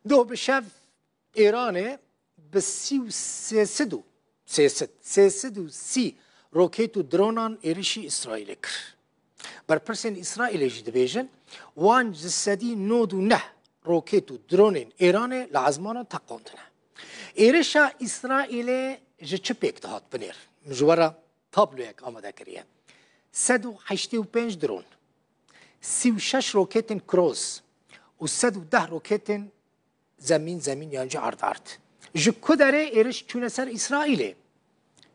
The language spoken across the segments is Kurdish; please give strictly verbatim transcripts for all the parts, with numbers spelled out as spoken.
Doh bi şev Îranê bi sî û sê sed û sê sed, sê sed û sî roket û dronan êrişî Îsraîlê kir. Berpirsên Îsraîlê jî dibêjin, wan ji sedî nod û neh roket û dronên Îranê li ezmanan teqandine. Êrişa Îsraîlê ji çi pêk dihat binêr? Min ji we re tabloyek amade kiriye. Sed û heştê û pênc dron, sî û şeş roketên Cross û sed û deh roketên zemîn zemîn yan jî erd erd. Ji ku derê êriş çûne ser Îsraîlê?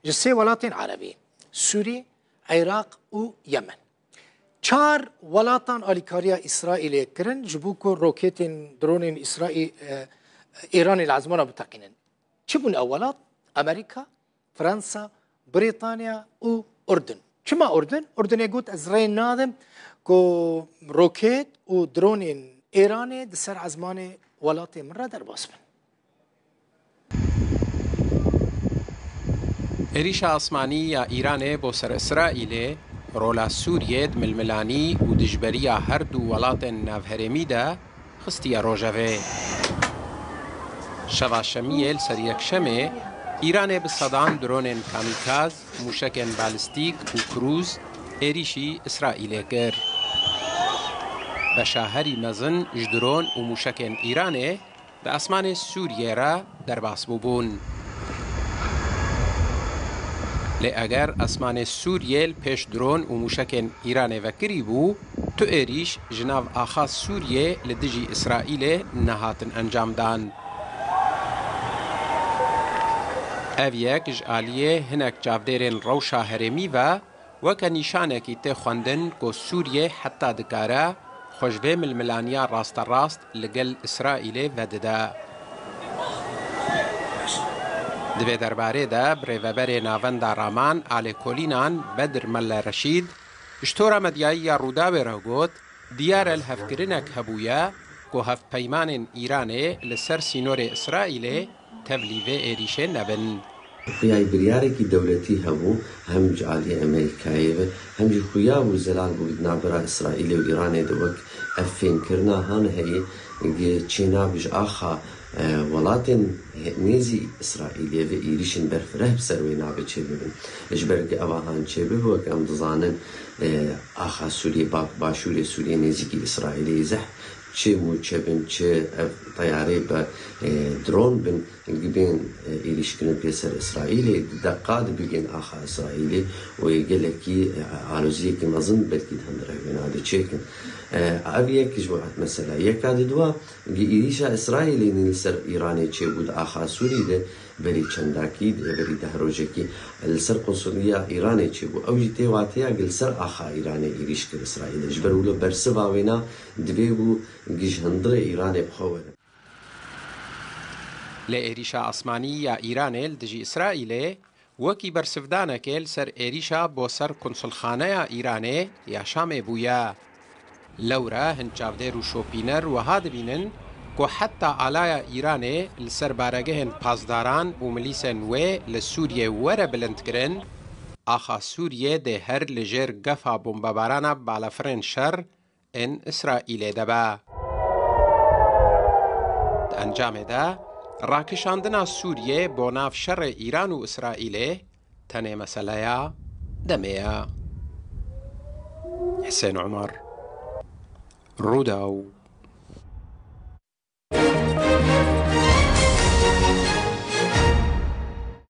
Ji sê welatên Erebî, Sûrî, Iraq û Yemen. Çar welatan alîkariya Îsraîlê kirin ji bo ku roketên, dronên Îsraî-, e, Îranê li ezmana biteqînin. Çi bûn ew welat? Amerîka, Fransa, Brîtanya û Urdun. Çima Urdun? Urdunê got, ez rê nadim ku roket û dronên Îranê di ser ezmanê welatê min re derbas bin. Êrîşa asmanî ya Îranê bo ser Îsraîlê, rola Sûriyê di milmilanî û dijberiya her du welatên navherêmî de xistiye rojevê. Şeva şemiyê li ser yekşemê, Îranê bi sedan dronên kamîkaz, mûşekên balîstîk û krûz êrîşî Îsraîlê kir. Beşa herî mezin ji dron û mûşekên Îranê di esmanê Sûriyê re derbas bûbûn. Lê eger esmanê Sûriyê li pêş dron û mûşekên Îranê vekirîbû, tu êrîş ji nav axa Sûriyê li dijî Îsraîlê nehatin encamdan. Ev yek ji aliyê hinek çavdêrên rewşa herêmî ve weke nîşanekî tê xwendin ku Sûriyê heta dikare xwe ji vê milmilaniya rasterast li gel Îsraîlê vedide. Di vê derbarê de birêveberê Navenda Raman a Lêkolînan Bedir Melle Reşîd ji tora medyayî ya Rûdawê re got, diyar e li hevkirinek hebûye ku hevpeymanên Îranê li ser sînorê Îsraîlê tevlî vê êrîşê nebin. Xuya biryarek dewletî hebû, hem ji aliyê Amerîkayê ve, hem jî xuya bû zelal bû di navbera Îsraîlê û Îranê de wek ev fêmkirina han heye, gi çêna bi ji axa, e, welatên he-, nêzî Îsraîlê ve êrîşên berfireh bi ser wê navê çêbibin. Ji ber ku eva han çêbibe, wek em dizanin, e, axa Sûriyê, ba-, başûrê Sûriyê nêzîkî Îsraîlê zehf çi mûçe bin, çi ev teyarê bi, e, dron bin, gibên, e, êrîşkirin pê ser Îsraîlê, di deqa de bigên axa Îsraîlê û yê gelekî, e, aloziyekî mezin belkî di hundirê wêna de çêkin. E, ev yek ji mesele. Yeka di dua, gi êrîşa Îsraîlê nî li ser Îranê çêbû di axa Sûrî de, berî çendakî, berî deh rojekî, li ser konsuliya Îranê çêbû. Ew jî tê wateya gi li ser axa Îranê êrîş kir Îsraîlê. Ji ber wilo bersiva wêna divê bû gi ji hundirê Îranê bi xwe were. Lê êrîşa asmanî ya Îranê li dijî Îsraîlê wekî bersivdanekê li ser êrîşa bo ser konsulxaneya Îranê ya Şamê bûye. Lewre hin çavdêr û şopîner wiha dibînin ku heta alaya Îranê li ser baregehên pasdaran û milîsên wê li Sûriyê were bilindkirin, axa Sûriyê dê her li jêr gefa bombebarana balafirên şer ên Îsraîlê de be. Di encamê de, rakişandina Sûriyê bo nav şerê Îran û Îsraîlê tenê meseleya demê ye. Hisên Umar, Rûdaw.